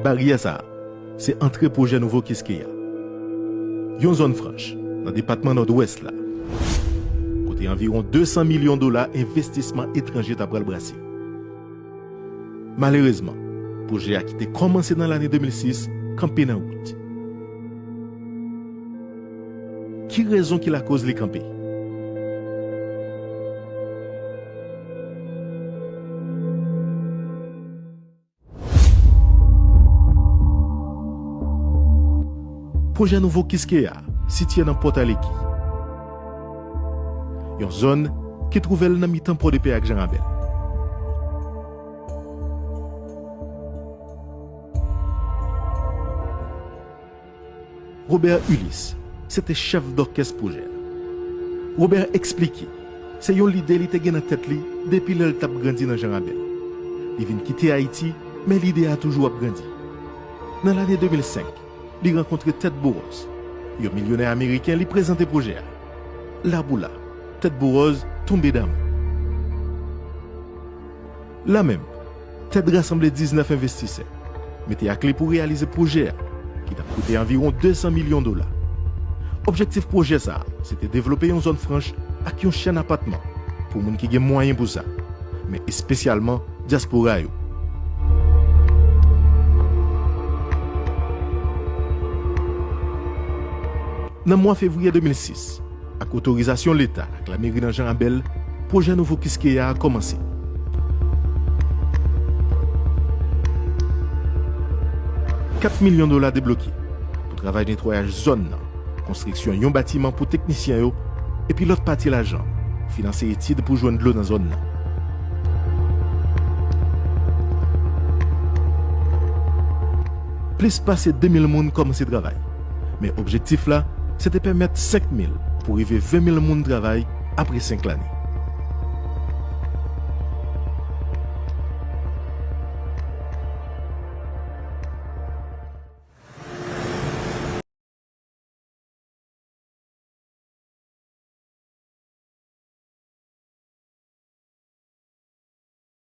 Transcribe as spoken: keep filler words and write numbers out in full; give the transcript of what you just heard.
Baryè sa a, se antre pwojè nouvo Kiskeya, yon zòn franch nan depatman Nòdwès la, kote anviwon de san milyon dola envestisman etranje ta pral brase. Malerezman, pwojè a ki te kòmanse nan lane de mil sis kanpe nan wout. Ki rezon ki lakòz li kanpe? Pwojè nouvo Kiskeya sitiye nan Pòtaleki, yon zòn ki twouve l nan mitan Pòdepè ak Jan Rabèl. Robert Ulysse se te chèf dòkès pwojè a. Robert eksplike se yon lide li te gen nan tèt li depi lè l t ap grandi nan Jan Rabèl. Li vin kite Ayiti, men lide a toujou ap grandi. Nan lane de mil senk, li rankontre Ted Burrows, yon milyonè ameriken, li prezante pwojè a. La pou la, Ted Burrows tonbe damou. La menm, Ted rasanble diznèf envestisè, mete ak li pou reyalize pwojè a, ki t ap koute anviwon de san milyon dola. Objektif pwojè sa a, se te devlope yon zòn franch ak yon chèn apatman pou moun ki gen mwayen pou sa, men espesyalman dyaspora yo. Nan mwa fevriye de mil sis, ak otorizasyon Leta ak lameri nan Jan Rabèl, pwojè nouvo Kiskeya a kòmanse. Kat milyon dola debloke pou travay netwayaj zòn nan, konstriksyon yon batiman pou teknisyen yo, epi lòt pati lajan finanse etid pou jwenn dlo nan zòn nan. Plis pase de mil moun kòmanse travay, men objektif la, se te pèmèt senk mil pou rive ven mil moun travay apre senk lane.